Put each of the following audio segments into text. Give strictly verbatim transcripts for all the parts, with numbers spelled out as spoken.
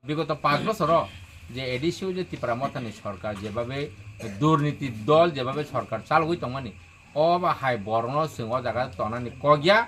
Bigoto panch bosoro je A D C o je Tipra Mothani sorkar jebabe durniti dol jebabe sorkar chalogwi tongmani, o ba hai borokno chwng o jaga tonani kok ya.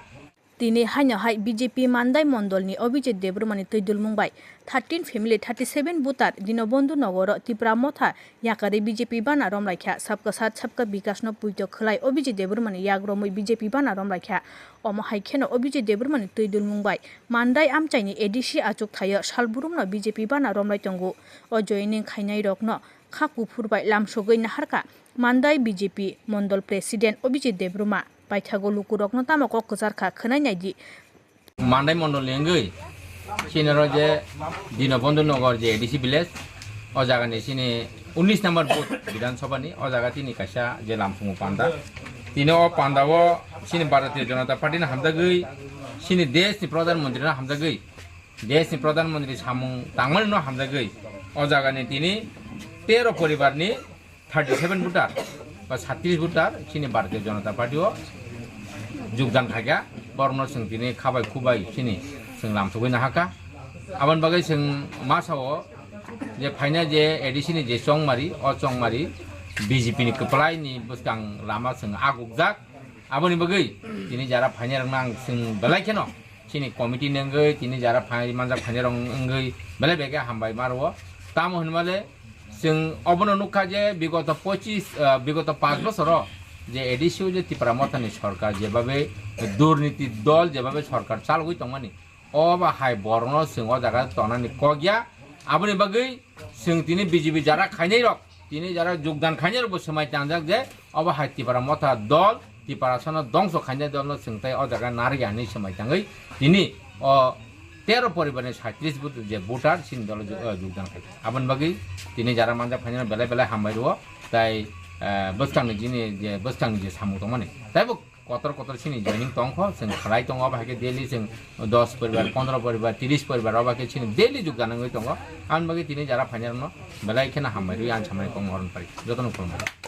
Tini haino hai B J P Mandai Mondolni Abhijit Debbarmani twi dulmung bai thirteen family thirty seven voter Dinobandhu Nogoro Tipra Motha yakarwi B J P bana romlaikha, Sabka Saath Sabka Bikash no puito khwlai Abhijit Debbarmani yak romwi B J P bana romlaikha. Omo hai kheno Abhijit Debbarmani twi dulmung bai Mandai amchaini A D C achuk thaio salburumno B J P bana romlai tongo. O joining khainairokno kha kuphur bai lamsogwi naharkha Mandai B J P Mondol President Abhijit Debbarma. Paithago lukurokno tamo kok kwchar kha khwnai naidi. Mandai Mondol ni wngwi chini oro je Dinobandhu Nagar je A D C village, o jaga ni chini unis number booth Bidhan Sabha ni, o jaga tini kaisa je lamsumo panda. Tini o panda o chini Bharatiya Janata Party no hamjagwi, chini desh ni Pradhan Mantri no hamjagwi, desh ni Pradhan Mantri samung tangmani no hamjagwi, o jaga ni tini tero poribar ni thirty seven voter ba satris voter chini Bharatiya Janata Party o jogdan khaikha, borokno chwng tini khabai khubai chini chwng lamsogwi nahakha. Aboni bagwi chwng ma sao je phaina je A D C ni je chongmari, o chongmari B J P ni kwplai ni bwskang lama chwng agukjak. Aboni bagwi tini jara phainairokno ang chwng belai kheno chini committee ni wngwi tini jara phai manjak phainairok wngwi belai bege hambai ma rwo. Tamo hwnmale chwng obono nukha je bigoto pochis, ah, bigoto panch bosoro je A D C o je Tipra Mothani sorkar jebabe durniti dol jebabe sorkar chalogwi tongmani, o ba hai borokno chwng o jaga tonani kok ya. Aboni bagwi chwng tini B J P jara khainairok, tini jara jogdan khainairokbo swmai tangjak je obo hai Tipra Motha dol, Tiprasano dongso khainai dolno chwng tai o jaga narwkya hinwi swmai tangwi tini o tero poribarni satris voter je voter chini dolo jo-, o, jogdan khai. Aboni bagwi tini jara manjak phainai belai belai hambai rwo, tai, eh, bwskangni jini je bwskangni je samung tongmani. Taibo kotor kotor chini joining tongkho, chwng khlai tongo, obo hai khe daily chwng dos poribar, pondro poribar, tris poribar, obo hai khe chini daily jogdan wngwi tongo. Aboni bagwi tini jara phainairokno belai kheno hambai rwi ang samani kok mohor pari. Jotono khulumkha.